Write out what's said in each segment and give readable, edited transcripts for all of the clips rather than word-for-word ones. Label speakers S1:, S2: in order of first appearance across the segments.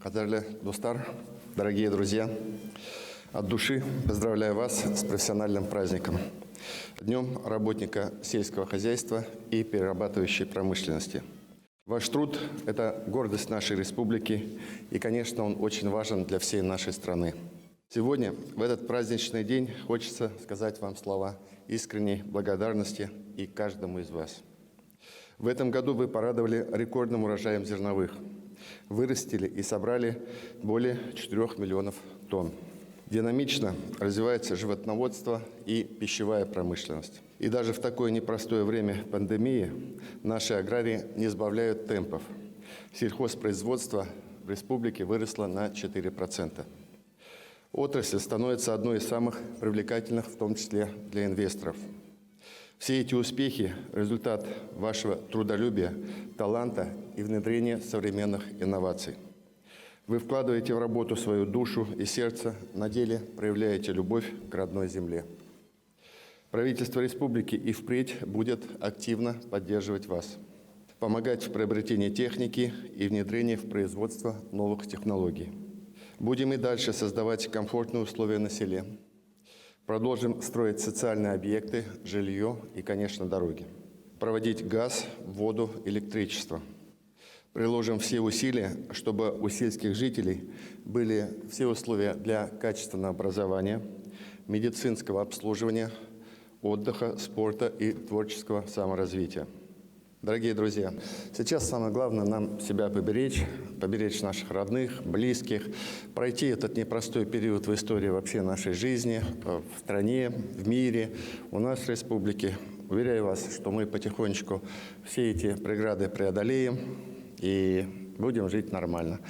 S1: Ҡәҙерле дуҫтар, дорогие друзья, от души поздравляю вас с профессиональным праздником. Днем работника сельского хозяйства и перерабатывающей промышленности. Ваш труд – это гордость нашей республики, и, конечно, он очень важен для всей нашей страны. Сегодня, в этот праздничный день, хочется сказать вам слова искренней благодарности и каждому из вас. В этом году вы порадовали рекордным урожаем зерновых. Вырастили и собрали более 4 миллионов тонн. Динамично развивается животноводство и пищевая промышленность. И даже в такое непростое время пандемии наши аграрии не сбавляют темпов. Сельхозпроизводство в республике выросло на 4%. Отрасль становится одной из самых привлекательных, в том числе для инвесторов. Все эти успехи – результат вашего трудолюбия, таланта и внедрения современных инноваций. Вы вкладываете в работу свою душу и сердце, на деле проявляете любовь к родной земле. Правительство республики и впредь будет активно поддерживать вас, помогать в приобретении техники и внедрении в производство новых технологий. Будем и дальше создавать комфортные условия на селе. Продолжим строить социальные объекты, жилье и, конечно, дороги. Проводить газ, воду, электричество. Приложим все усилия, чтобы у сельских жителей были все условия для качественного образования, медицинского обслуживания, отдыха, спорта и творческого саморазвития. Дорогие друзья, сейчас самое главное нам себя поберечь, поберечь наших родных, близких, пройти этот непростой период в истории вообще нашей жизни, в стране, в мире, у нас в республике. Уверяю вас, что мы потихонечку все эти преграды преодолеем и будем жить нормально.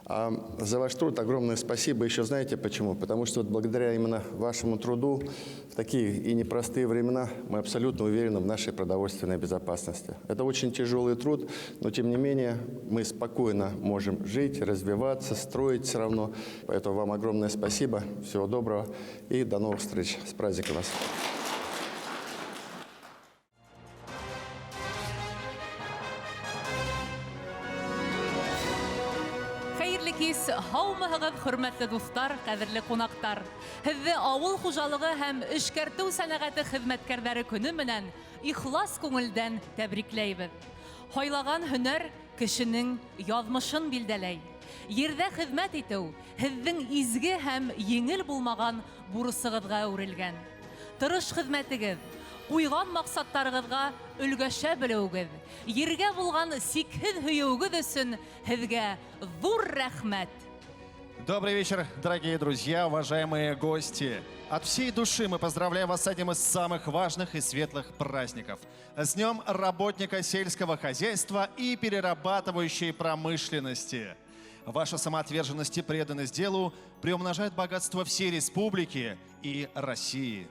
S1: А за ваш труд огромное спасибо. Еще знаете почему? Потому что вот благодаря именно вашему труду в такие и непростые времена мы абсолютно уверены в нашей продовольственной безопасности. Это очень тяжелый труд, но тем не менее мы спокойно можем жить, развиваться, строить все равно. Поэтому вам огромное спасибо, всего доброго и до новых встреч. С праздником вас!
S2: Хәйерле кис, һаумыһығыҙ, хөрмәтле дуҫтар, ҡәҙерле ҡунаҡтар. Һеҙҙе ауыл хужалығы һәм эшкәртеү сәнәғәте хеҙмәткәрҙәре көнө менән ихлас күңелдән тәбрикләйбеҙ. Һайлаған һөнәр кешенең яҙмышын билдәләй. Ерҙә хеҙмәт итеү һеҙҙең изге һәм еңел булмаған бурысығыҙға әүерелгән. Тырыш хеҙмәтегеҙ, ҡуйған маҡсаттарығыҙға өлгәшә белеүегеҙ, ергә булған сикһеҙ һөйөүегеҙ өсөн һеҙгә ҙур рәхмәт.
S3: Добрый вечер, дорогие друзья, уважаемые гости. От всей души мы поздравляем вас с одним из самых важных и светлых праздников. С Днем работника сельского хозяйства и перерабатывающей промышленности. Ваша самоотверженность и преданность делу приумножает богатство всей республики и России.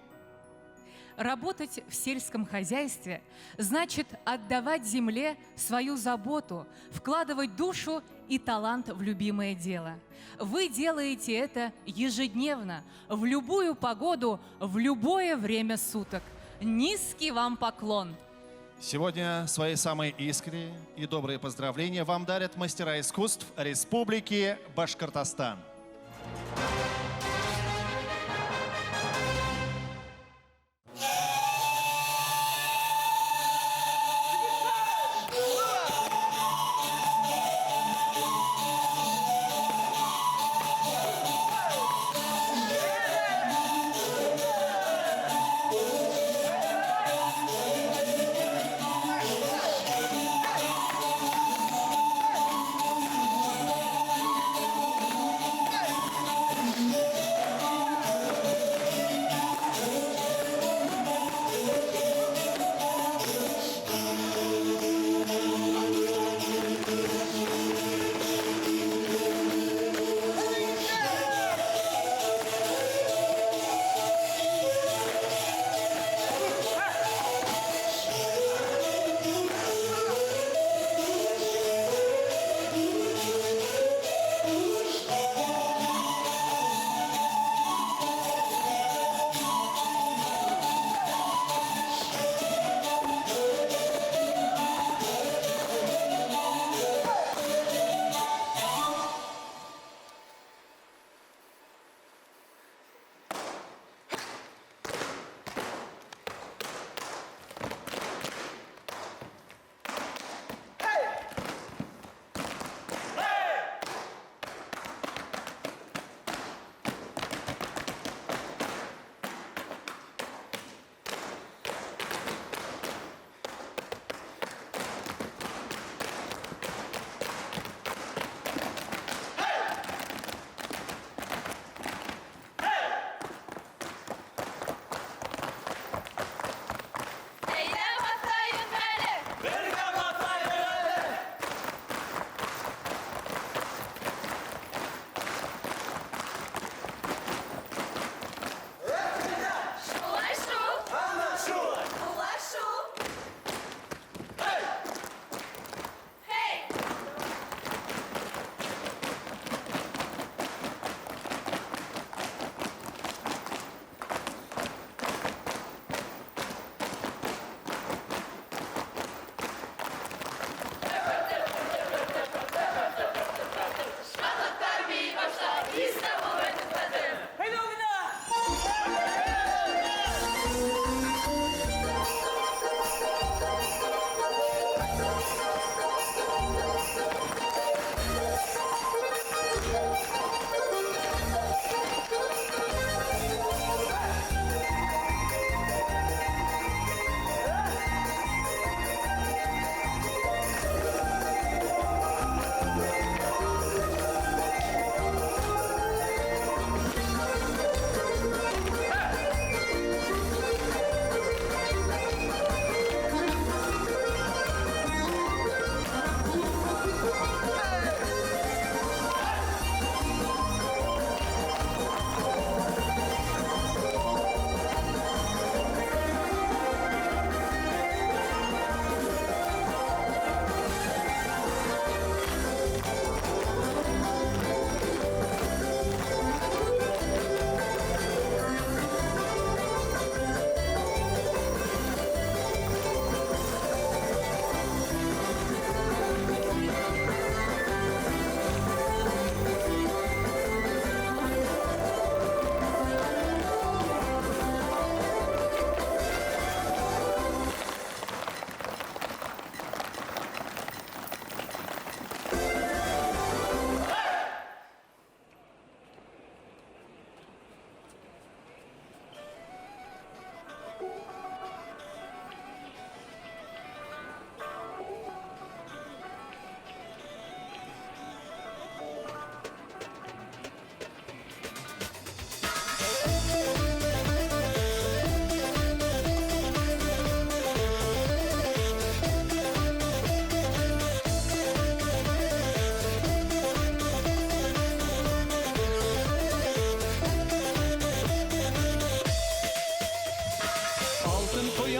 S2: Работать в сельском хозяйстве значит отдавать земле свою заботу, вкладывать душу и талант в любимое дело. Вы делаете это ежедневно, в любую погоду, в любое время суток. Низкий вам поклон!
S3: Сегодня свои самые искренние и добрые поздравления вам дарят мастера искусств Республики Башкортостан.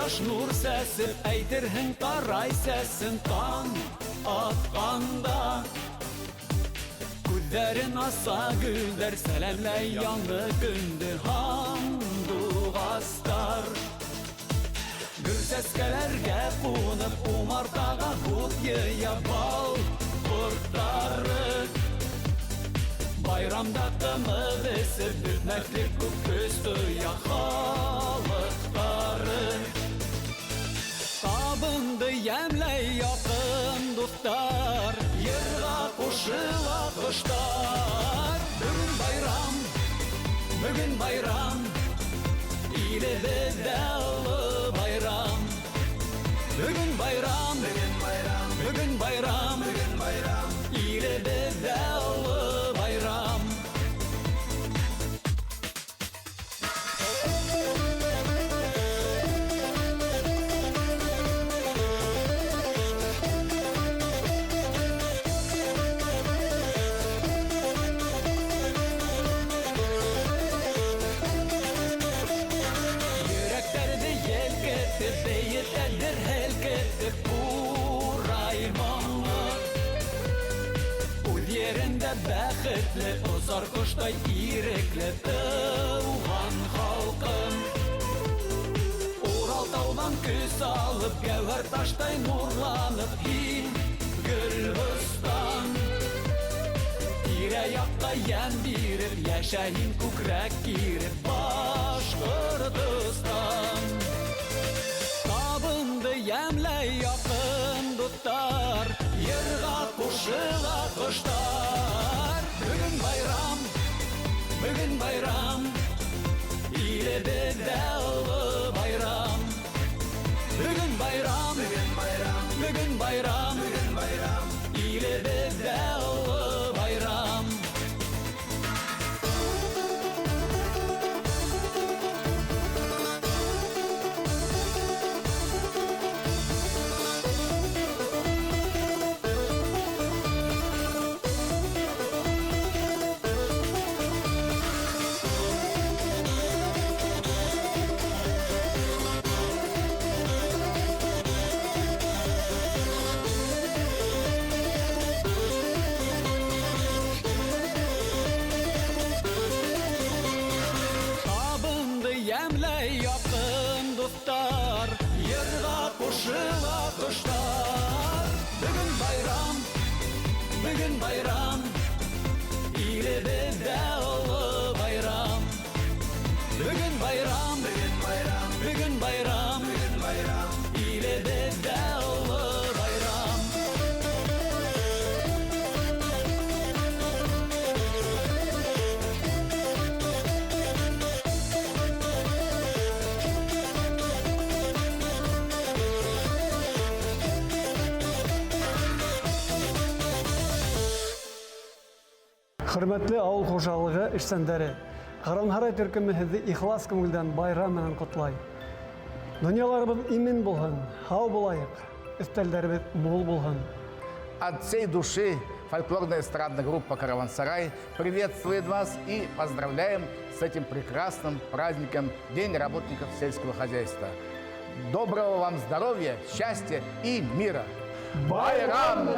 S4: Ҡояш нур сәсеп, әйтерһең тарай сәсен таң атҡанда. Күҙҙәрен аса гөлдәр, сәләмләй яңы көндө һандуғастар. Гөл сәскәләргә ҡунып, умартаға һут йыя бал ҡорттары. Байрамда ҡымыҙ эсеп, бөтмәҫлек күп көс тоя халыҡтары. Табынды йәмләй яҡын дуҫтар, йырға ҡушыла ҡоштар. Бөгөн байрам, бөгөн байрам, илебеҙҙә оло байрам. Бөгөн байрам, бөгөн байрам, бөгөн байрам, бөгөн байрам, илебеҙҙә оло байрам. Йөрәктәрҙе елкетеп, бейетәдер һелкетеп, ҡурай моңо. Үҙ ерендә бәхетле, осар ҡоштай ирекле тыуған халҡым. Урал тауҙан көс алып, гәүһәр таштай нурланып, һин Гөлбостан. Тирә-яҡҡа йәм биреп, йәшә һин күкрәк киреп, Башҡортостан. Табынды йәмләй яҡын дуҫтар, йырға ҡушыла ҡоштар. Бөгөн байрам, бөгөн байрам, илебеҙҙә оло байрам. Бөгөн байрам, бөгөн байрам, бөгөн байрам, бөгөн байрам, илебеҙҙә оло байрам. Табынды йәмләй яҡын дуҫтар, йырға ҡушыла ҡоштар. Бөгөн байрам, бөгөн байрам, илебеҙҙә оло байрам. Бөгөн байрам, бөгөн байрам, бөгөн байрам, бөгөн байрам, илебеҙҙә оло байрам.
S5: Хөрмәтле ауыл хужалығы эшсәндәре, Каруанһарай төркөмө һеҙҙе ихлас күңелдән байрам менән ҡотлай. Донъяларыбыҙ имен булһын, һау булайыҡ, өҫтәлдәребеҙ мул булһын.
S6: От всей души фольклорная эстрадная группа «Караван-Сарай» приветствует вас и поздравляем с этим прекрасным праздником День работников сельского хозяйства. Доброго вам здоровья, счастья и мира! Байрам!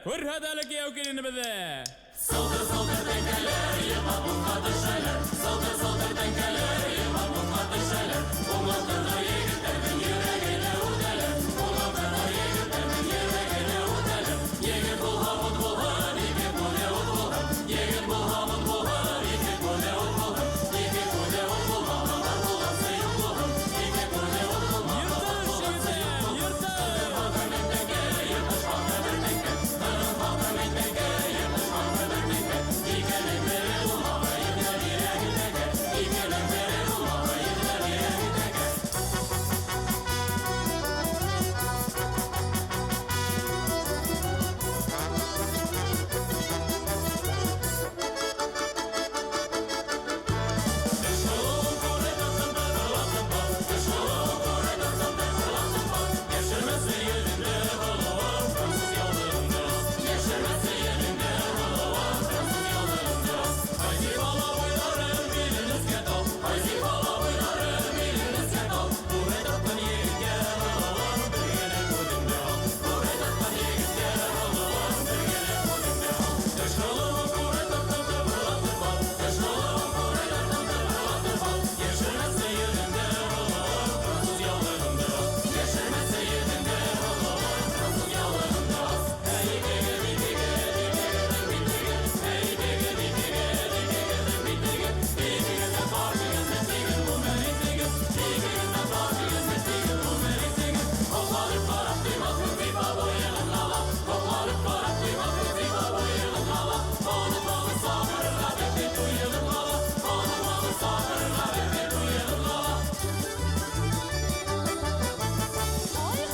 S4: Күрһәт әле кейәү киленебеҙҙе.
S7: Сылтыр-сылтыр тәңкәләр йыйып утҡа төшәләр. Сылтыр-сылтыр тәңкәләр йыйып утҡа төшәләр. Уңған ҡыҙҙар егеттәрҙең йөрәгенә үтәләр. Уңған ҡыҙҙар егеттәрҙең йөрәгенә үтәләр. Егет булһа ут булһын, ике күҙе ут булһын. Егет булһа ут булһын, ике күҙе ут булһын. Ике күҙе ут булмаһа, бар булғансы юҡ булһын. Ике күҙе ут булмаһа, бар булғансы юҡ булһын. Ҡырҙың халҡы мең тәңкә, йыртыш халҡы бер тәңкә. Ҡырҙың халҡы мең тәңкә, йыртыш халҡы бер тәңкә. Икенең бере булмаһа, йөҙҙә бирәге тәңкә. Икенең бере булмаһа, йөҙҙә бирәге тәңкә.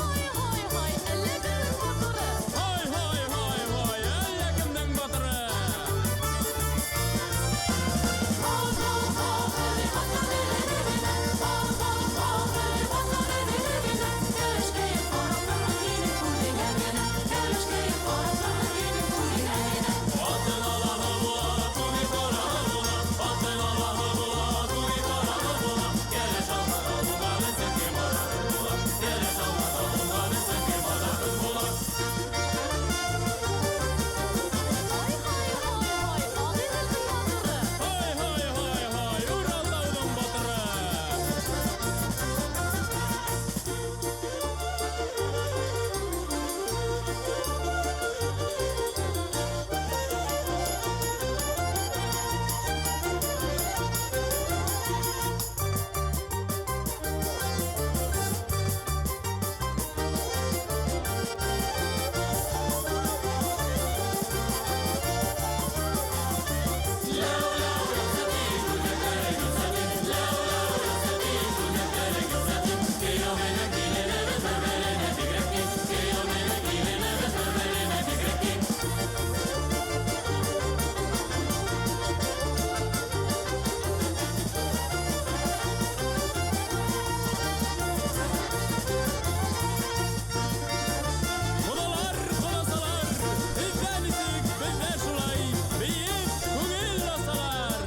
S2: Һай-һай-һай-һай, әллә кемдең батыры?
S4: Һай-һай-һай-һай, әллә кемдең батыры?
S2: Һай-һай-һай-һай, Ағиҙелдең батыры.
S4: Һай-һай-һай-һай, Уралтауҙың батыры. Ҡоҙалар, ҡоҙасалар, һеҙҙә нисек, беҙҙә шулай, бейеп күңел асалар.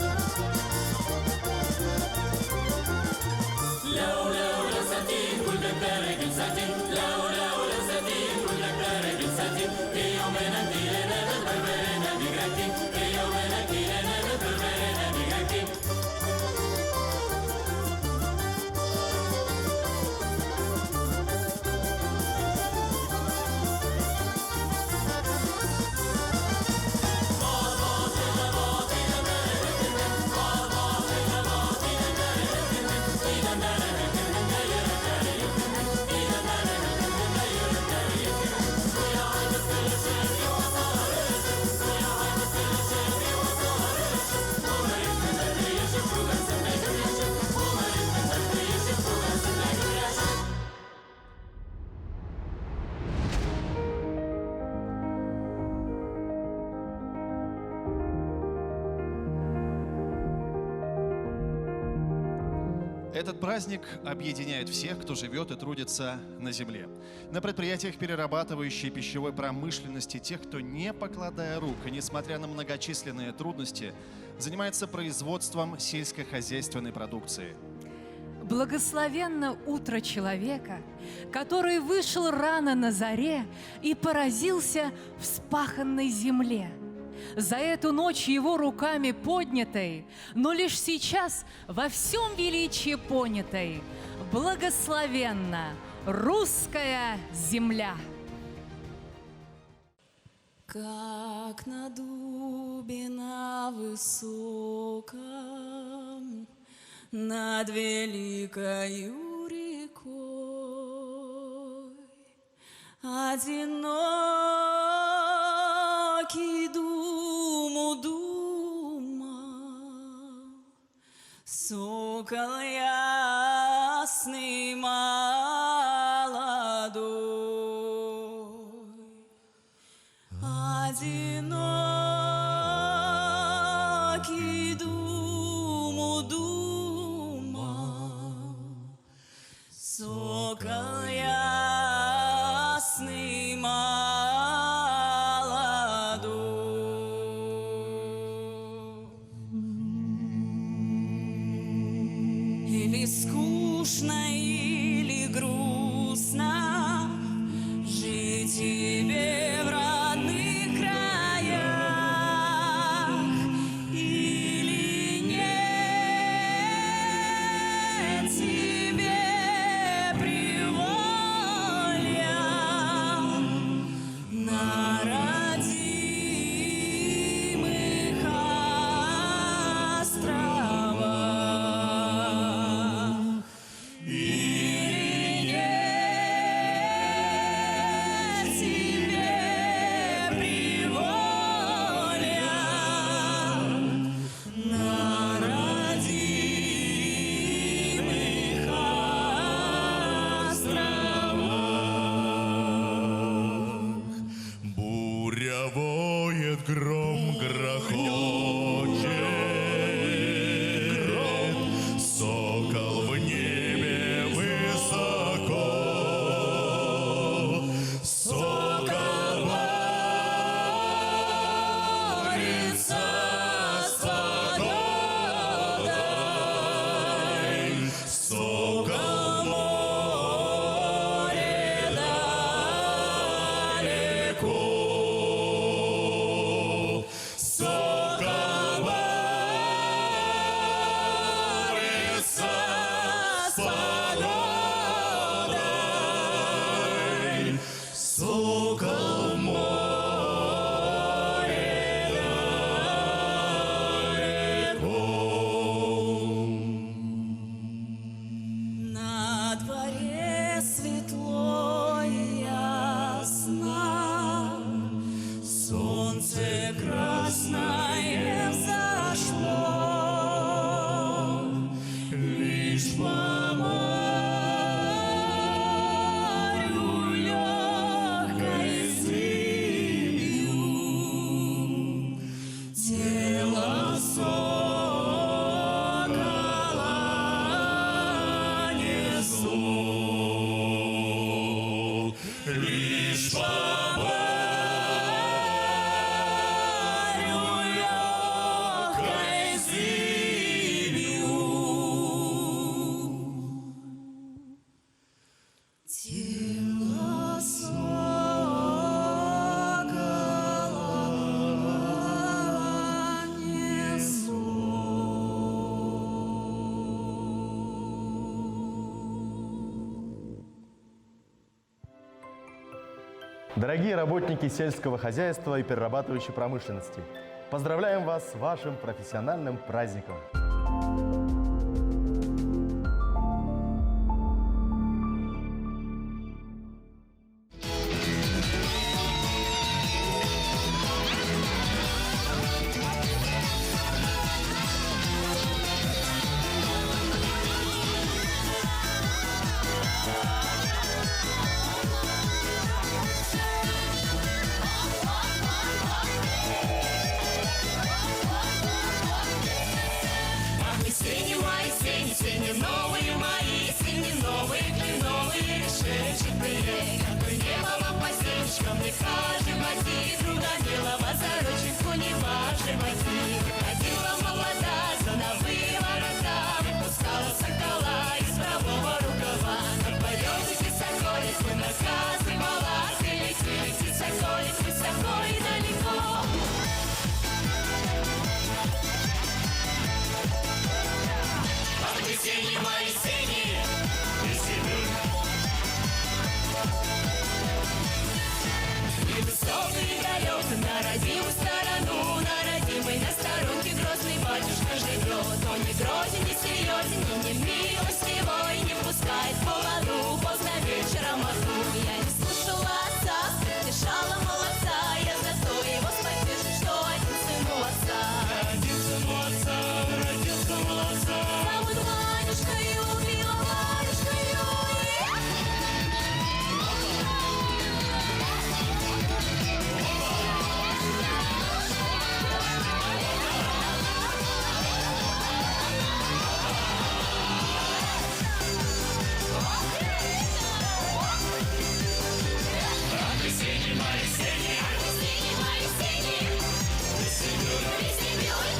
S3: Этот праздник объединяет всех, кто живет и трудится на земле. На предприятиях перерабатывающей пищевой промышленности тех, кто, не покладая рук и несмотря на многочисленные трудности, занимается производством сельскохозяйственной продукции.
S2: Благословенно утро человека, который вышел рано на заре и поразился вспаханной земле. За эту ночь его руками поднятой, но лишь сейчас во всем величии понятой, благословенна русская земля.
S8: Как на дубе на высоком, над великою рекой, одинокий думу думал, сокол ясный молодой. Одинокий думу думал, сокол ясный молодой. Или скучно, или грустно жить тебе в родных краях, или нет тебе приволья на родимых островах? Или нет тебе приволья на родимых островах?
S7: Буря воет, гром грохочет, сокол в небе высоко, сокол борется с погодой, сокол море далеко, сокол борется с погодой, сокол море далеко.
S8: На дворе светло и ясно, солнце красное взошло, лишь по морю легкой зыбью тело сокола несло,
S7: Лишь по
S8: морю легкой зыбью тело сокола несло.
S9: Дорогие работники сельского хозяйства и перерабатывающей промышленности, поздравляем вас с вашим профессиональным праздником!
S7: Мы сени, мои сени, вестибюль.
S8: Высокий далек на родимую сторону, на родимой на сторонке грозный батюшка живет. Он не грозен, не серьезен и не милостивой, не пускает по лану поздно вечером одну. Я не слушала отца, утешала молодца, я зато его спотешу, что один сын у отца.
S7: Один сын у отца, родился молодца.
S8: Зовут Ванюшкою, пиво Ванюшкою.
S7: Ах, сени, мои сени,
S8: Сени, мои сени, вестибюль.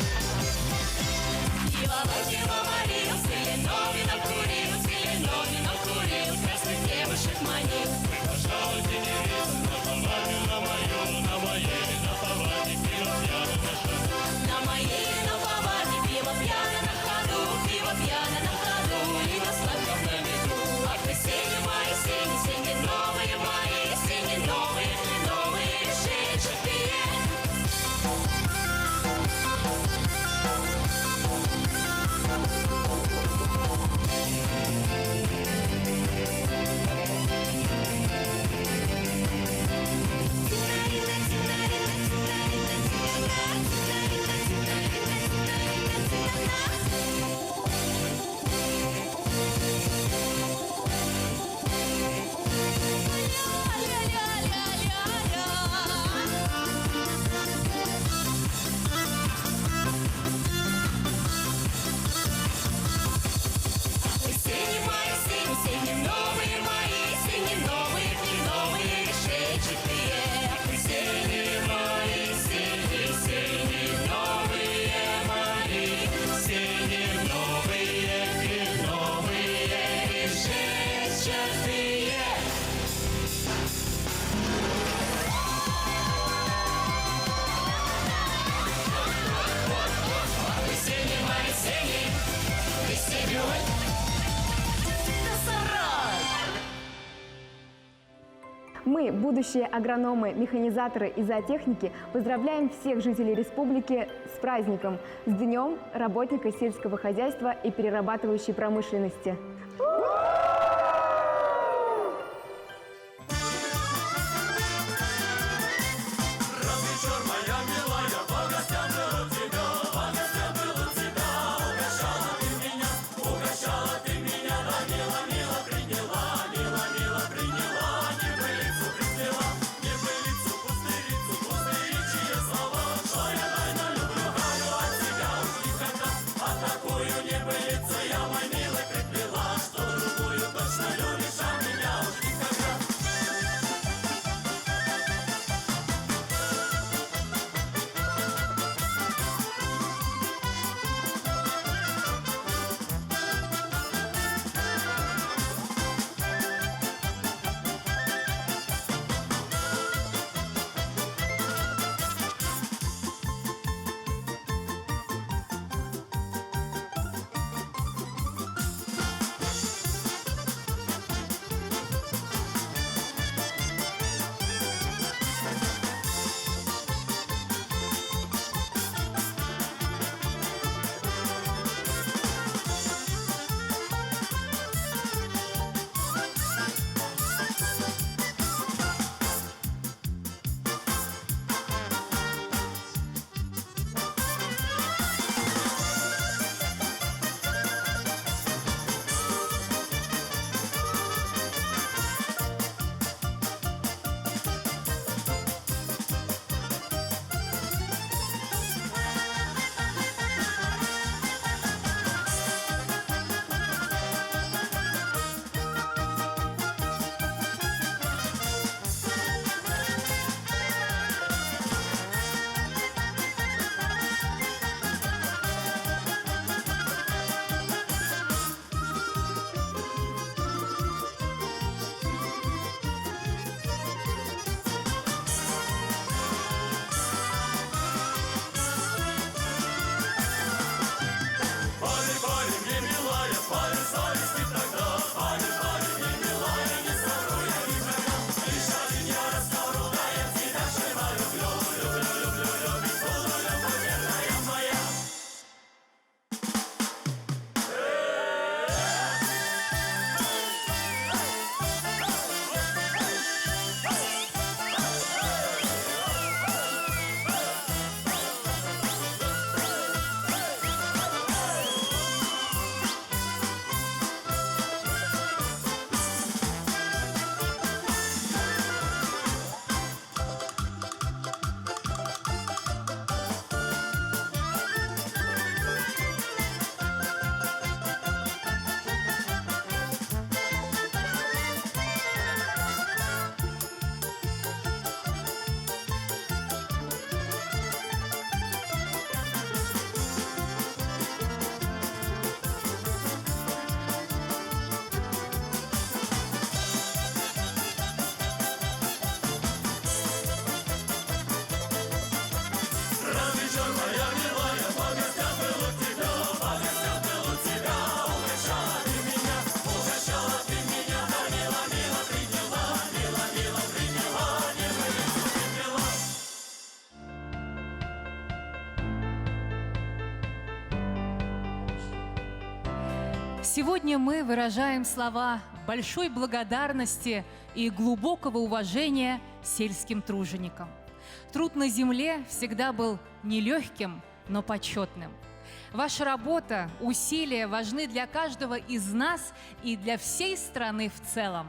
S8: Пиво выпила варил, зеленовина курил, зеленовина курил, красных девушек манил.
S7: Пожалуйте, девица, на поварню на мою, на моей, на поварне пиво пьяно на ходу.
S8: На моей, на поварне пиво пьяно на ходу, пиво пьяно на ходу, и на сладком на меду. Ах, вы сени мои, сени, сени новые мои, сени новые, новые, шечетые. Сени мои, сени, сени новые мои, сени новые, новые, шечетые.
S7: Сени мои, сени, сени новые мои, сени новые, новые, решетчатые. Сени мои, сени, вестибюль.
S10: Мы, будущие агрономы, механизаторы и зоотехники, поздравляем всех жителей республики с праздником, с Днем работника сельского хозяйства и перерабатывающей промышленности.
S7: Вечер, моя милая, по гостям был у тебя, по гостям был у тебя, угощала ты меня, угощала ты меня, да мило, мило приняла, мило, мило приняла, небылицу приплела, небылицу, пустырицу, пустыричьи слова, что я тайно люблю, Галю, от тебя уж никогда, а такую небылицу я, мой милый, приплела.
S2: Сегодня мы выражаем слова большой благодарности и глубокого уважения сельским труженикам. Труд на земле всегда был нелегким, но почетным. Ваша работа, усилия важны для каждого из нас и для всей страны в целом.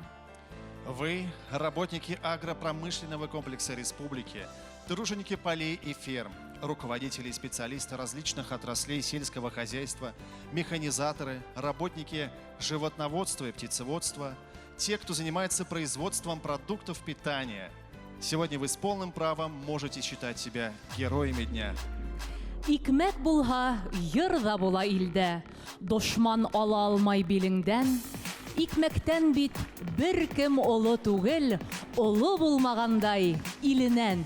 S3: Вы – работники агропромышленного комплекса республики, труженики полей и ферм, руководители и специалисты различных отраслей сельского хозяйства, механизаторы, работники животноводства и птицеводства, те, кто занимается производством продуктов питания. Сегодня вы с полным правом можете считать себя героями дня.
S2: Икмәк булһа, йыр ҙа була илдә, дошман ала алмай билеңдән. Икмәктән бит бер кем оло түгел, оло булмағандай иленән.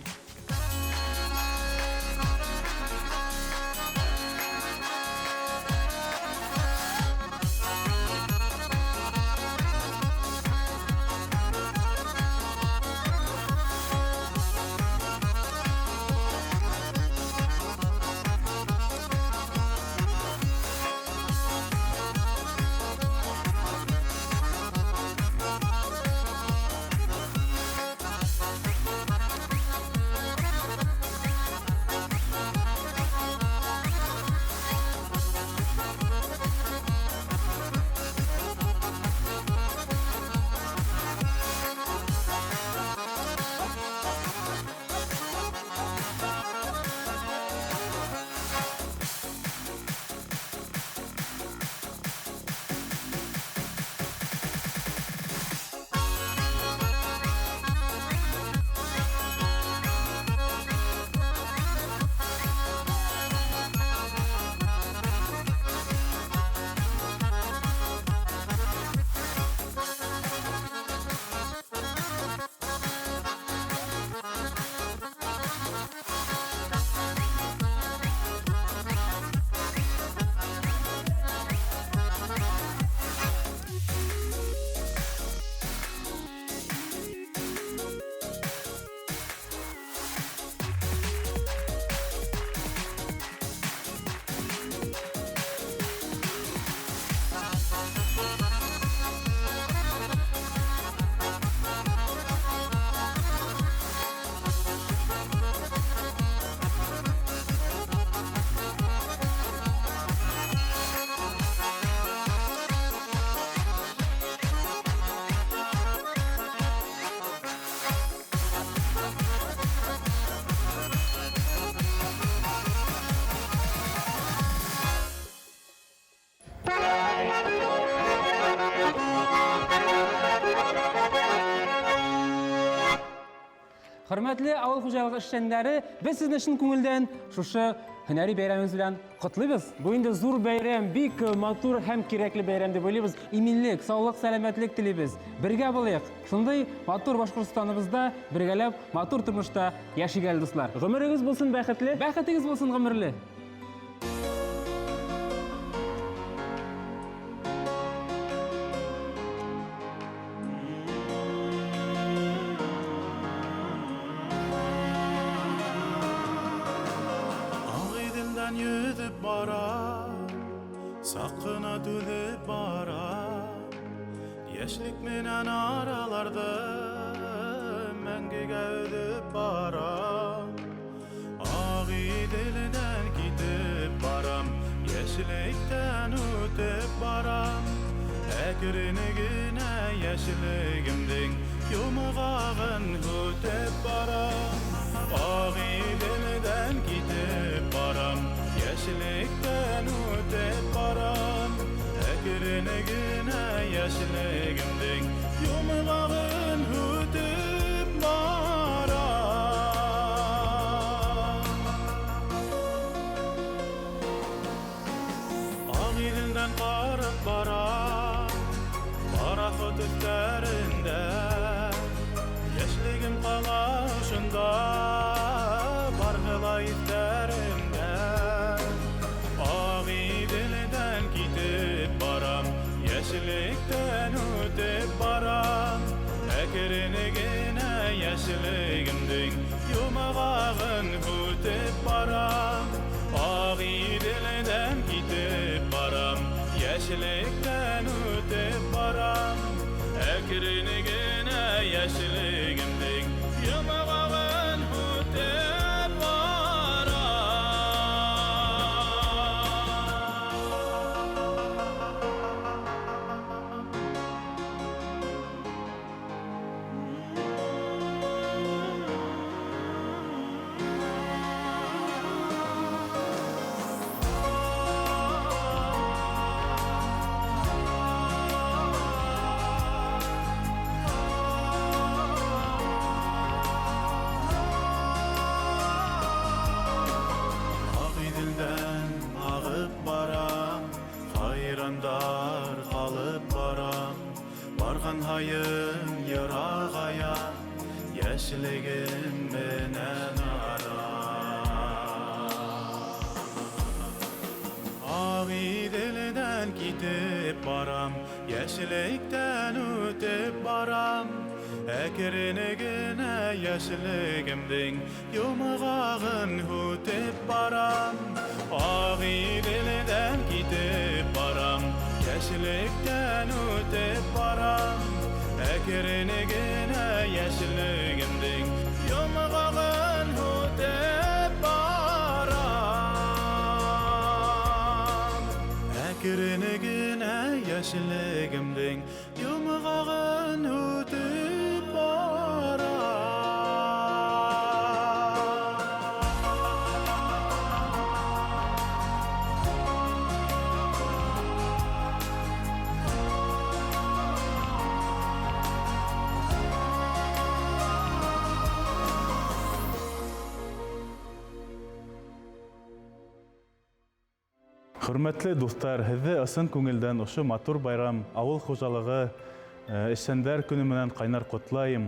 S4: Хөрмәтле авыл хуҗалыгы эшчәннәре, без сезне чын күңелдән шушы һөнәри бәйрәмебез белән котлыйбыз. Бу инде зур бәйрәм, бик матур һәм кирәкле бәйрәм дип уйлыйбыз. Иминлек, саулык, сәламәтлек телибез. Бергә булыйк. Шундый матур Башкортстаныбызда бергәләп матур тормышта яшик әле, дуслар. Гомерегез булсын бәхетле, бәхетегез булсын гомерле.
S11: Йөҙөп бара, саҡ ҡына түҙеп бара. Йәшлек менән араларҙы мәңгегә өҙөп бара. Ағиҙелдән китеп барам, йәшлектән үтеп барам. Әкрен генә йәшлегемдең йомғағын һүтеп барам. Ағиҙелдән китеп барам, йәшлектән үтеп барам. Әкрен генә йәшлегемдең йомғағын һүтеп барам. Ағиҙелдән ҡарап барам, пароход өҫтәрендә. Йәшлегем ҡала ошонда, барғыла иҫтәремдә. Ағиҙелдән китеп барам, йәшлектән үтеп барам. Әкрен генә йәшлегемдең йомғағын һүтеп барам. Ағиҙелдән китеп барам, йәшлегемдең Йәшлектән үтеп барам, әкрен генә йәшлегемдең йомғағын үтеп барам. Ағиҙелдән ағып барам, хайрандар ҡалып барам. Барған һайын йырағая, йәшлегем менән арам. Ағиҙелдән китеп барам, йәшлектән үтеп барам. Әкрен генә йәшлегемдең йомғағын һүтеп барам. Ағиҙелдән китеп барам, йәшлектән үтеп барам. Әкрен генә йәшлегемдең йомғағын һүтеп барам. Әкрен генә йәшлегемдең йомғағын һүтеп барам.
S12: Хөрмәтле дуҫтар, һеҙҙе ысын күңелдән ошо матур байрам, ауыл хужалығы эшсәндәр көнө менән ҡайнар ҡотлайым.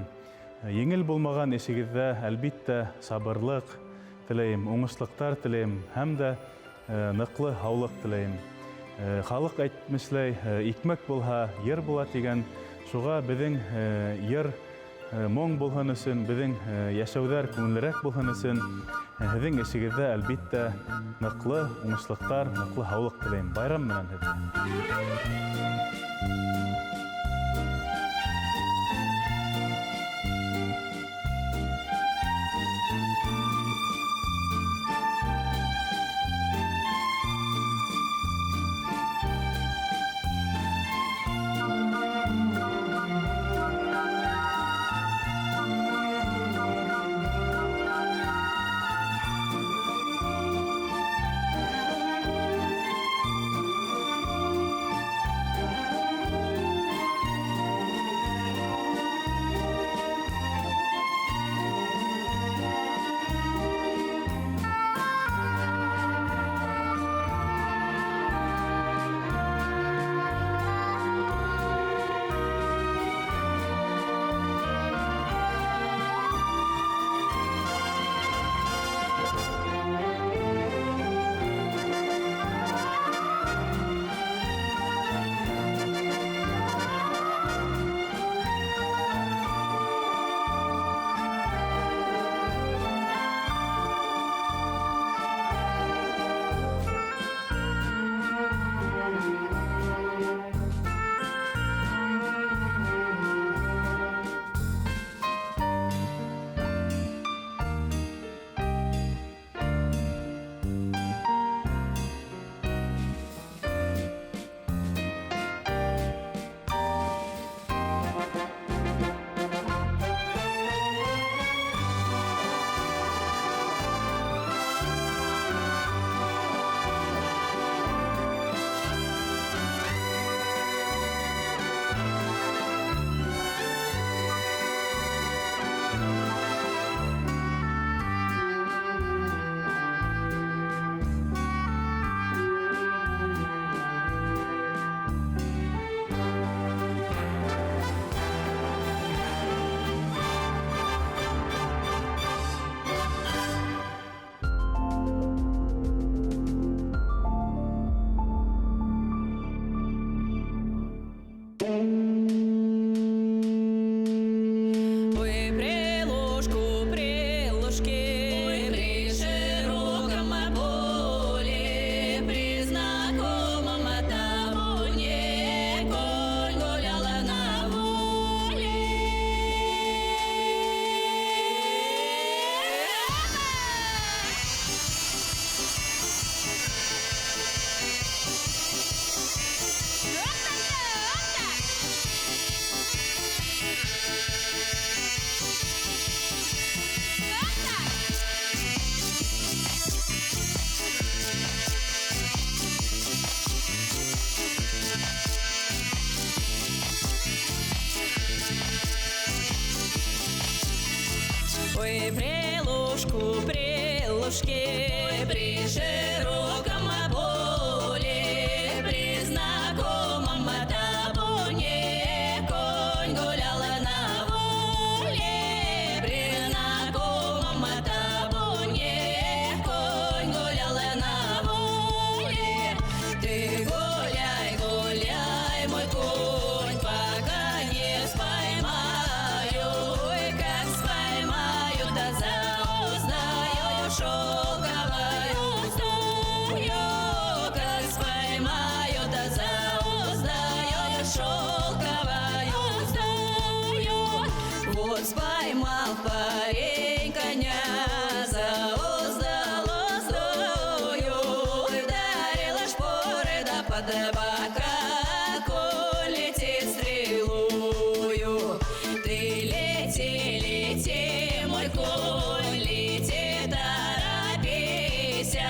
S12: Еңел булмаған эшегеҙҙә, әлбиттә, сабырлыҡ теләйем, уңышлыҡтар теләйем һәм дә ныҡлы һаулыҡ теләйем. Халыҡ әйтмешләй, икмәк булһа, йыр була тигән, шуға беҙҙең йыр моң булһын өсөн, беҙҙең йәшәүҙәр күңеллерәк булһын өсөн, һеҙҙең эшегеҙҙә, әлбиттә, ныҡлы уңышлыҡтар, ныҡлы һаулыҡ теләйем. Байрам менән һеҙҙе.
S8: Ой, прелушку, прелушки, при широком поле, при знакомом табуне конь гулял на воле, при знакомом табуне конь гулял на воле. Ты гуляй, гуляй, мой конь, пока не споймаю, ой, как споймаю, да заузнаю шелковую уздую, как споймаю, да заузнаю шелковую уздую. Вот споймал парень коня, зауздал уздую, ударила шпоры да под бока, конь летит стрелою. Ты лети, лети, мой конь, лети, торопися,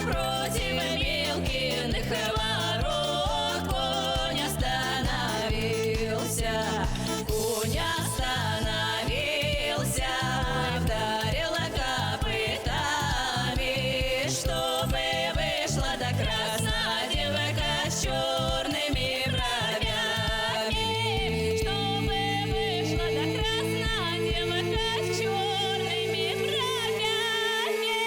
S8: против Милкиных ворот конь остановился. Конь остановился, вдарила копытами, чтобы вышла до красная девка с черными бровями. Чтобы вышла до красная девка с черными бровями.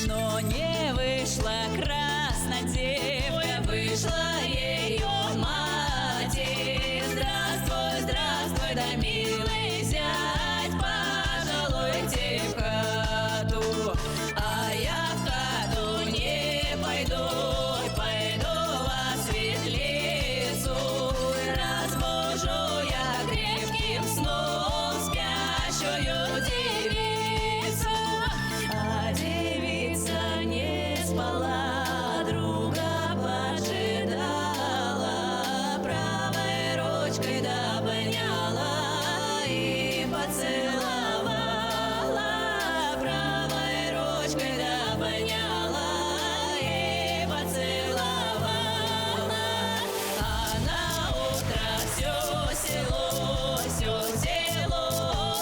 S8: Но не вышла красная девка, вышла ее мать. Здравствуй, здравствуй, да милый зять, пожалуйте в хату. А я в хату не пойду, пойду во светлицу. Разбужу я крепким сном спящую девицу. А девица не спала, друга поджидала, правой ручкой добняла и поцеловала, правой ручкой добняла и поцеловала. А на утро все село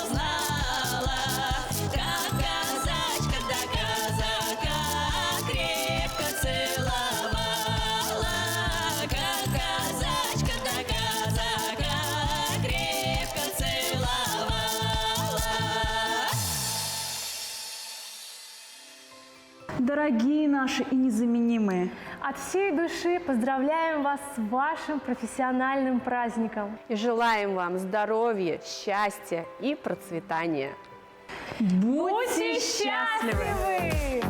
S8: знало, как казачка да казака крепко целовала, как казачка да казака крепко целовала.
S13: Дорогие наши и незаменимые,
S14: От всей души поздравляем вас с вашим профессиональным праздником.
S15: И желаем вам здоровья, счастья и процветания.
S14: Будьте счастливы!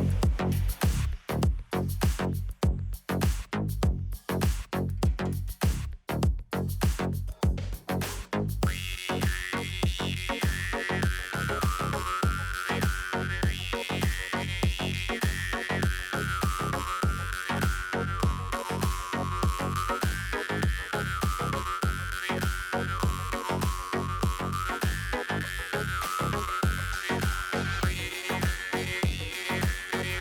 S8: Thank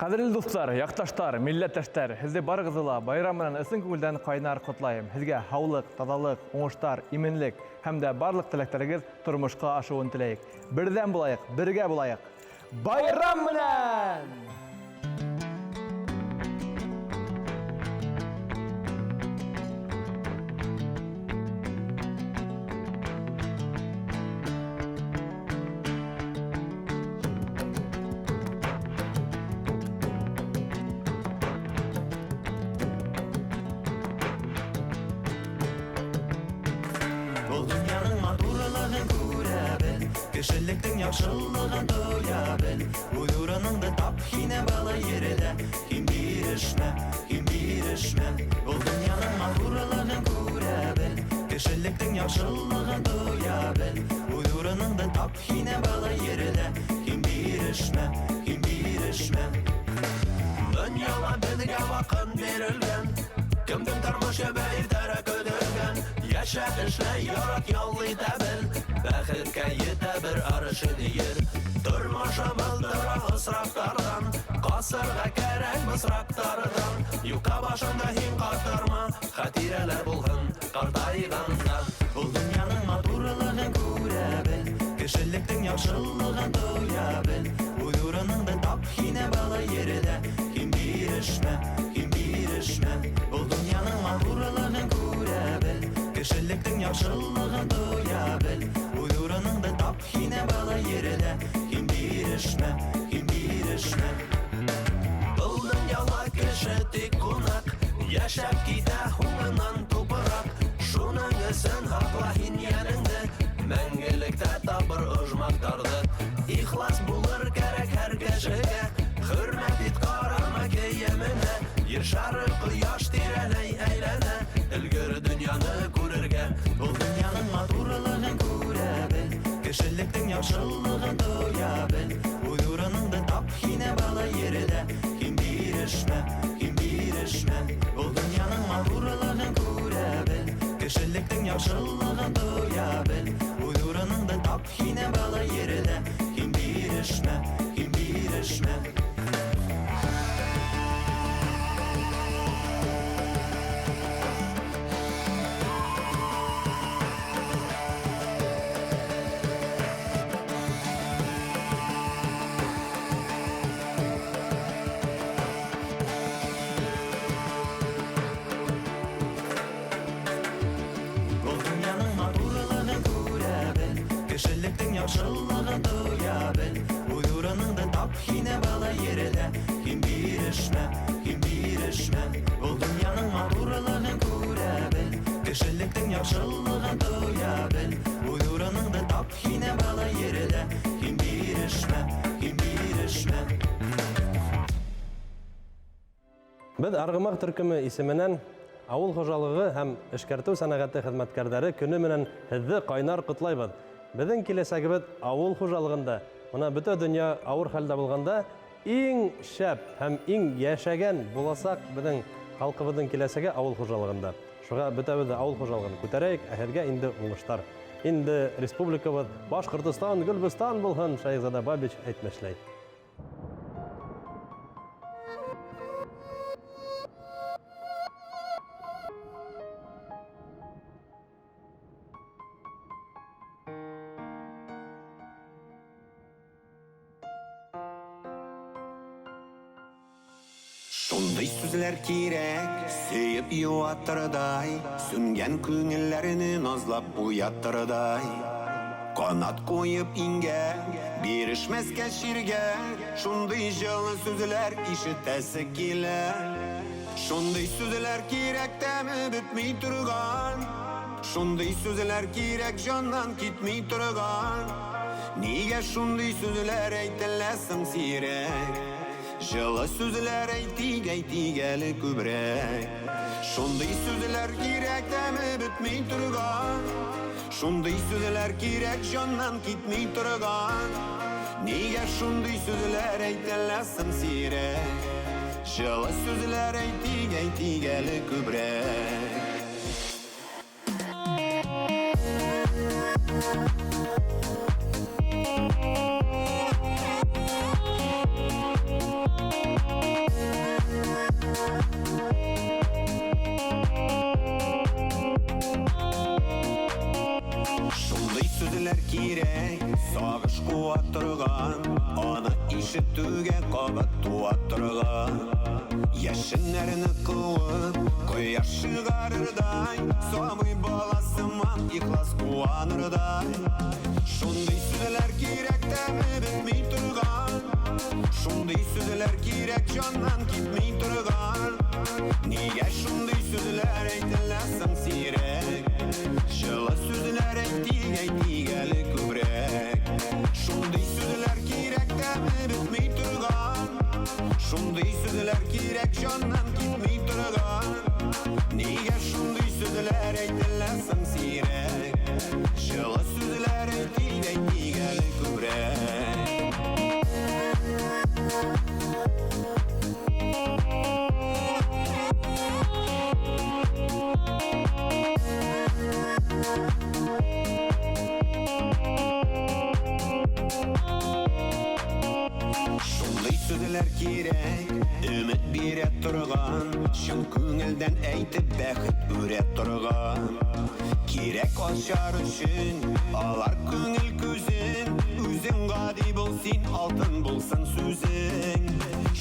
S16: Ҡәҙерле дуҫтар, яҡташтар, милләттәштәр, һеҙҙе барығыҙҙы ла байрам менән ысын күңелдән ҡайнар ҡотлайым. Һеҙгә һаулыҡ, таҙалыҡ, уңыштар, именлек һәм дә барлыҡ теләктәрегеҙ тормошҡа ашыуын теләйек. Берҙәм булайыҡ, бергә булайыҡ. Байрам менән!
S7: Был дөньяның матурлығын күрә бел, Кешелектең яҡшылығын тоя бел. Үҙ урыныңды тап һине был ерҙә, Һин бирешмә, һин бирешмә. Был дөньяның матурлығын күрә бел, Кешелектең яҡшылығын тоя бел. Үҙ урыныңды тап һине был ерҙә, Һин бирешмә, һин бирешмә. Донъяла беҙгә ваҡыт бирелгән, Кемдең тормош ебе иртәрәк өҙөлгән. Йәшә, эшлә, ярат, ял итә бел, Бәхеткә етә бер арышын ер. Тормошобоҙ тора осраҡтарҙан, Ҡасырға кәрәк бысраҡтарҙан. Юҡҡа башыңды һин ҡатырма, Хәтирәләр булһын ҡартайғанда. Был донъяның матурлығын күрә бел, Кешелектең яҡшылығын тоя бел. Үҙ урыныңды тап һине был ерҙә, Һин бирешмә, һин бирешмә. Был донъяның матурлығын күрә бел, Кешелектең яҡшылығын тоя бел. Үҙ урыныңды тап һине был ерҙә, Һин бирешмә, һин бирешмә. Был донъяла кеше тик ҡунаҡ, Йәшәп китә һуңынан тупраҡ. Шуның өсөн һаҡла һин йәнеңде, Мәңгелектә табыр ожмахтарҙы. Ихлас булыр кәрәк һәр кешегә, Хөрмәт ит ҡарама кейеменә. Ер шары ҡояш тирәләй әйләнә, Өлгөр донъяны күрергә. Был донъяның матурлығын күрә бел, Кешелектең яҡшылығын тоя бел. Үҙ урыныңды тап һине был ерҙә, Һин бирешмә, һин бирешмә. Был донъяның матурлығын күрә бел, Кешелектең яҡшылығын тоя бел. Үҙ урыныңды тап һине был ерҙә, Һин бирешмә, һин бирешмә. Был донъяның матурлығын күрә бел, Кешелектең яҡшылығын тоя бел. Үҙ урыныңды тап һине был ерҙә, Һин бирешмә, һин бирешмә. Был донъяның матурлығын күрә бел, Кешелектең яҡшылығын тоя бел. Үҙ урыныңды тап һине был ерҙә, Һин бирешмә, һин бирешмә.
S17: Беҙ Арғымаҡ төркөмө исеменән ауыл хужалығы һәм эшкәртеү сәнәғәте хеҙмәткәрҙәре көнө менән һеҙҙе ҡайнар ҡотлайбыҙ. Беҙҙең киләсәгебеҙ ауыл хужалығында. Бына бөтә донъя ауыр хәлдә булғанда иң шәп һәм иң йәшәгән буласаҡ беҙҙең халҡыбыҙҙың киләсәге ауыл хужалығында. Шуға бөтәбеҙ ҙә ауыл хужалығын күтәрәйек, ә һеҙгә инде уңыштар. Инде республикабыҙ Башҡортостан, Гөлбостан булһын, Шәйехзада Бабич әйтмешләй.
S18: Шундый сүзләр кирәк, сөеп юатырдай, Сүнгән күңелләрне назлап уятырдай. Канат куеп иңгә, бирешмәскә чиргә, Шундый җылы сүзләр ишетәсе килә. Шундый сүзләр кирәк, тәме бетми торган, Шундый сүзләр кирәк, җаннан китми торган. Нигә шундый сүзләр әйтеләсең сирәк? Җылы сүзләр әйтик, әйтик әле күбрәк. Шундый сүзләр кирәк, тәме бетми торган, Шундый сүзләр кирәк, җаннан китми торган. Нигә шундый сүзләр әйтеләсең сирәк? Җылы сүзләр әйтик, әйтик әле күбрәк. Сүзләр кирәк, сагыш куа торган, аны ишетүгә кабат туа торган. Яшеннәрне куып, кояш чыгарырдай, сабый бала сыман ихлас куанырдай. Шундый сүзләр кирәк, тәме бетми торган. Шундый сүзләр кирәк, җаннан китми торган. Нигә шундый сүзләр әйтелә соң сирәк? Җылы сүзләр әйтик, әйтик әле күбрәк. Шундый сүзләр кирәк, тәме бетми торган. Шундый сүзләр кирәк, җаннан китми торган. Нигә шундый сүзләр әйтелә соң сирәк? Җылы сүзләр әйтик, әйтик әле күбрәк. Шундый сүзләр кирәк, өмет бирә торган, чын күңелдән әйтеп бәхет үрә торган. Кирәк ачар өчен алар күңел күзен, үзең гади бул син, алтын булсын сүзең.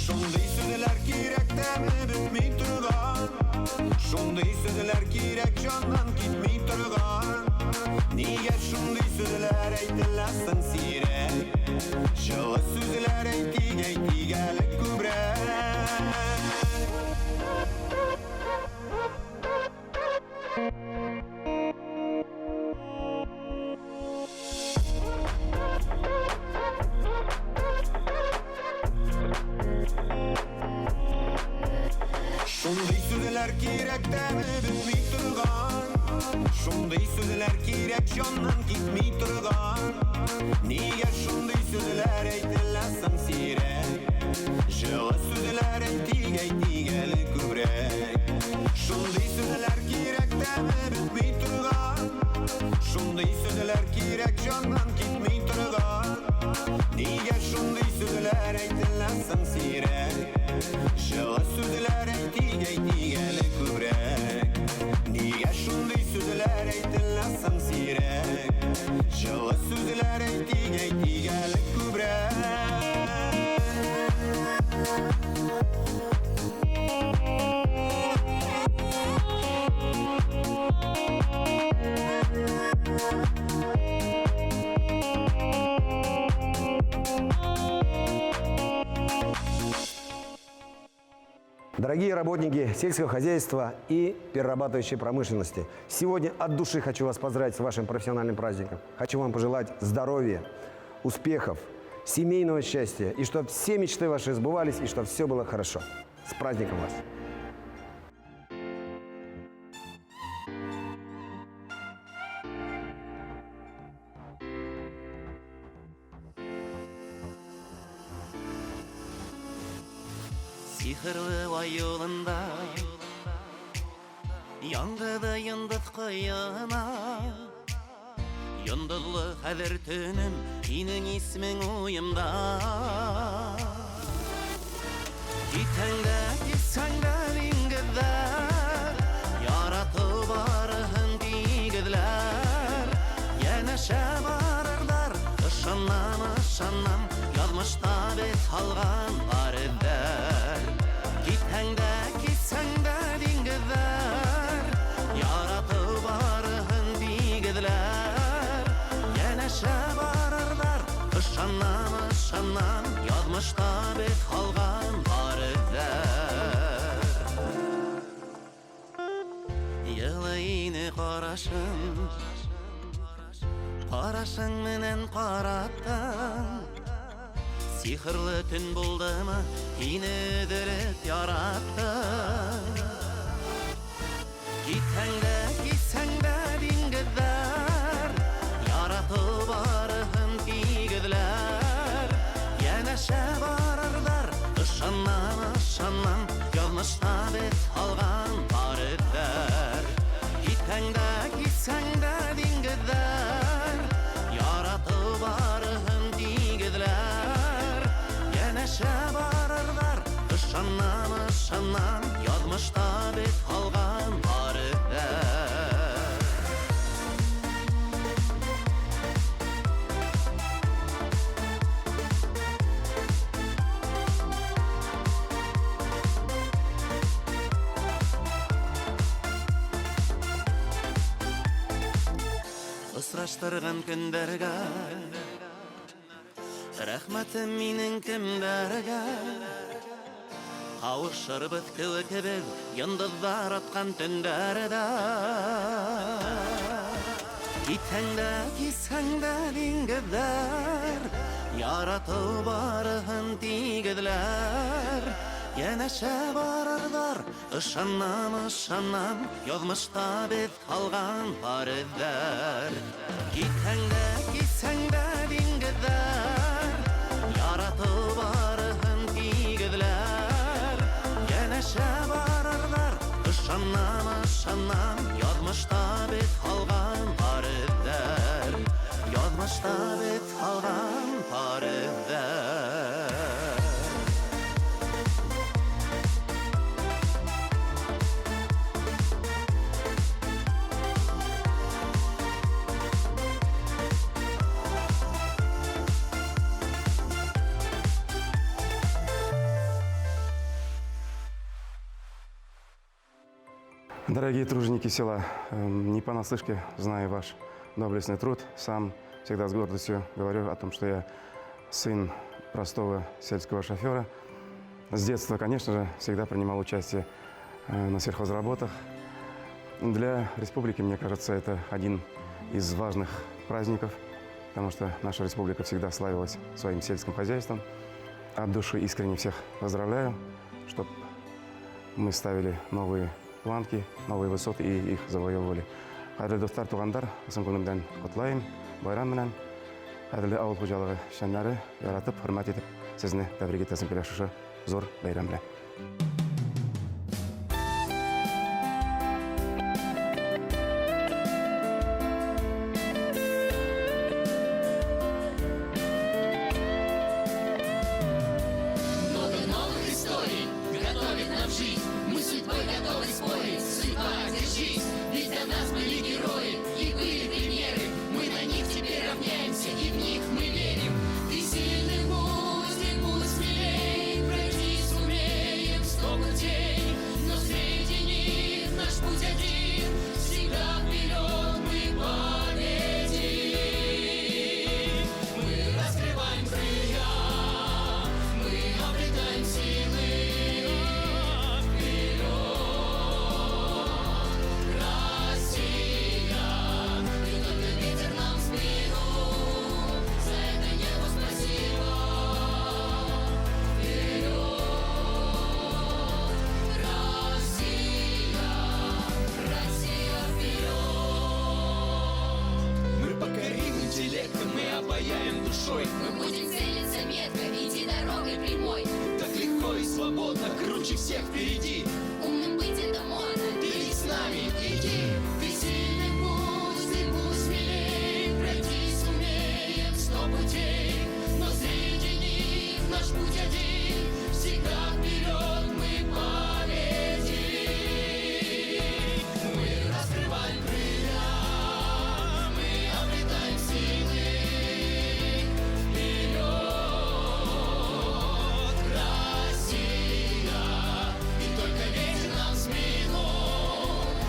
S18: Шундый сүзләр кирәк, тәме бетми торган. Шундый сүзләр кирәк, җаннан китми торган. Нигә шундый сүзләр әйтелә соң сирәк? Җылы сүзләр әйтик, әйтик әле күбрәк. Шундый сүзләр кирәк, тәме бетми торган. Шундый сүзләр кирәк, җаннан китми торган. Нигә шундый сүзләр әйтелә соң сирәк? Җылы сүзләр әйтик, әйтик әле күбрәк. Шундый сүзләр кирәк, тәме бетми торган. Шундый сүзләр кирәк, җаннан китми торган. Нигә шундый сүзләр әйтелә соң сирәк? Җылы сүзләр әйтик, әйтик әле күбрәк. Нигә шундый сүзләр әйтелә соң сирәк? Җылы сүзләр әйтик, әйтик әле күбрәк.
S19: Дорогие работники сельского хозяйства и перерабатывающей промышленности, сегодня от души хочу вас поздравить с вашим профессиональным праздником. Хочу вам пожелать здоровья, успехов, семейного счастья, и чтобы все мечты ваши сбывались, и чтобы все было хорошо. С праздником вас!
S7: Сихерле ай юлында Яңгыды йондоҙ ҡыяна. Йондоҙло хәҙер төнөм, һинең исемең уйымда. Китһәң дә, китсәң дә диңгеҙҙәр, яратыу барыһын тигеҙләр. Йәнәшә барырҙар, ышанам, ышанам, яҙмышта беҙ һалған бар эҙҙәр. Китһәң дә, китсәң дә диңгеҙҙәр, яратыу барыһын тигеҙләр. Йәнәшә барырҙар, ышанам, ышанам, яҙмышта беҙ һалған бар эҙҙәр. Йылы ине ҡарашың, ҡарашың менән ҡараттың. Сихырлы төн булдымы, һине өҙөлөп яраттым. Китһәң дә, китсәң дә диңгеҙҙәр, яратыу барыһын тигеҙләр. Йәнәшә барырҙар, ышанам, ышанам, яҙмышта беҙ һалған бар эҙҙәр. Китһәң дә, китсәң дә диңгеҙҙәр, яратыу барыһын тигеҙләр. Йәнәшә барырҙар, ышанам, ышанам, яҙмышта беҙ һалған бар эҙҙәр.
S20: Адаштырган көндәргә. Рәхмәтем минең кемдәргә? Кавышырбыз кеүек без йондоҙҙар атҡан төндәрҙә. Китһәң дә, кисһәң дә диңгеҙҙәр, яратыу барыһын тигеҙләр. Йәнәшә барырҙар, ышанам, ышанам, яҙмышта беҙ һалған пар эҙҙәр. Китһәң дә, кисһәң дә диңгеҙҙәр, яратыу барыһын тигеҙләр. Йәнәшә барырҙар, ышанам, ышанам, яҙмышта беҙ һалған пар эҙҙәр. Яҙмышта беҙ һалған пар эҙҙәр.
S21: Дорогие труженики села, не понаслышке знаю ваш доблестный труд. Сам всегда с гордостью говорю о том, что я сын простого сельского шофера. С детства, конечно же, всегда принимал участие на сельхозработах. Для республики, мне кажется, это один из важных праздников, потому что наша республика всегда славилась своим сельским хозяйством. От души искренне всех поздравляю, чтоб мы ставили новые планки, новые высоты и их завоевывали. Ҡәҙерле дуҫтар, туғандар, ысын күңелемдән ҡотлайым, байрам менән. Ҡәҙерле ауыл хужалығы эшсәндәре, яратып, хөрмәт итеп, һеҙҙе тәбрик итәсем килә шушы ҙур бәйрәм белән.
S7: Много новых историй готовит нам жизнь. Мы с судьбой готовы спорить. Судьба, держись, ведь до нас были герои и были примеры. Мы на них теперь равняемся и в них мы верим. Ты сильный будь и будь смелей, пройти сумеем 100 путей. Но среди них наш путь один, всегда вперед мы победим. Мы раскрываем крылья, мы обретаем силы. Вперед, Россия! И только ветер нам в спину, за это небо спасибо. Вперед, Россия! Россия, вперед!
S22: Мы покорим интеллектом, мы обаяем душой.
S8: Мы будем целиться метко, идти дорогой прямой.
S22: Так легко и свободно, круче всех впереди.
S8: Умным быть это модно.
S22: Ты ведь с нами, иди.
S7: Ты сильный будь, ты будь смелей, пройти сумеем 100 путей. Но среди них наш путь один, всегда вперед мы победим. Мы раскрываем крылья, мы обретаем силы. Вперед, Россия! И только ветер нам в спину,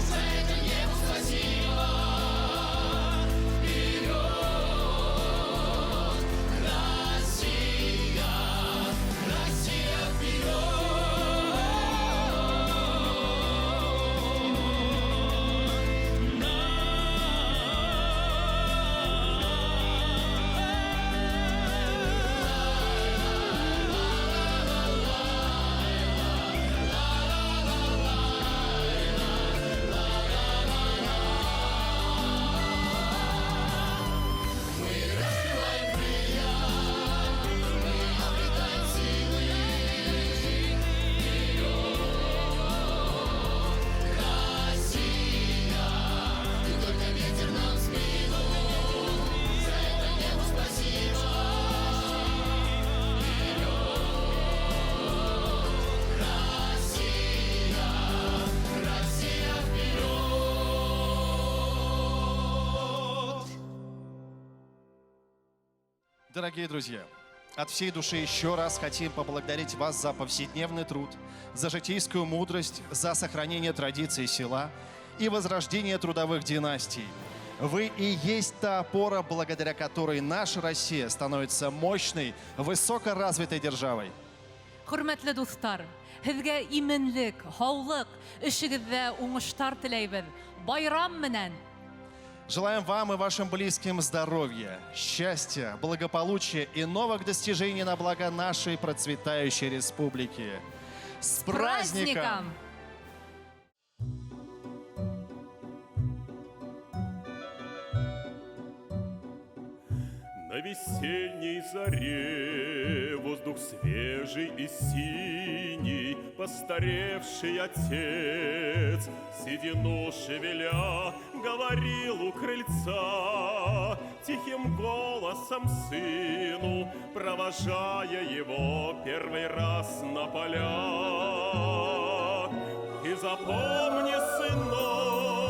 S7: за это небу спасибо. Вперед, Россия! Россия, вперед! Мы раскрываем крылья, мы обретаем силы. Вперед, Россия! И только ветер нам в спину, за это небу спасибо. Вперед, Россия! Россия, вперед!
S3: Дорогие друзья, от всей души еще раз хотим поблагодарить вас за повседневный труд, за житейскую мудрость, за сохранение традиций села и возрождение трудовых династий. Вы и есть та опора, благодаря которой наша Россия становится мощной, высокоразвитой державой.
S2: Хөрмәтле дуҫтар, һеҙгә именлек, һаулыҡ, эшегеҙҙә уңыштар теләйбеҙ. Байрам менән!
S3: Желаем вам и вашим близким здоровья, счастья, благополучия и новых достижений на благо нашей процветающей республики. С праздником!
S1: На весенней заре воздух свежий и синий, постаревший отец, седину шевеля, говорил у крыльца тихим голосом сыну, провожая его первый раз на поля. И запомни, сынок,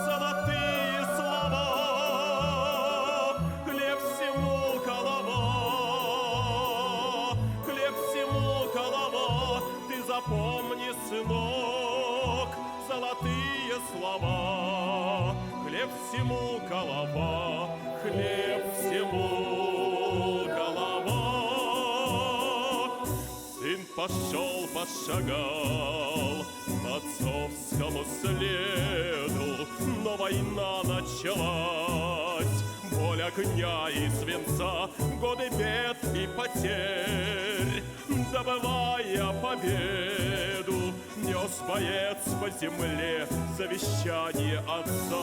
S1: золотые слова, хлеб всему голова, хлеб всему голова. Ты запомни, сынок, золотые слова, хлеб всему голова, хлеб всему голова. Сын пошел, пошагал по отцовскому следу, но война началась. Боль огня и свинца, годы бед и потерь, добывая победу, нес боец по земле завещание отца.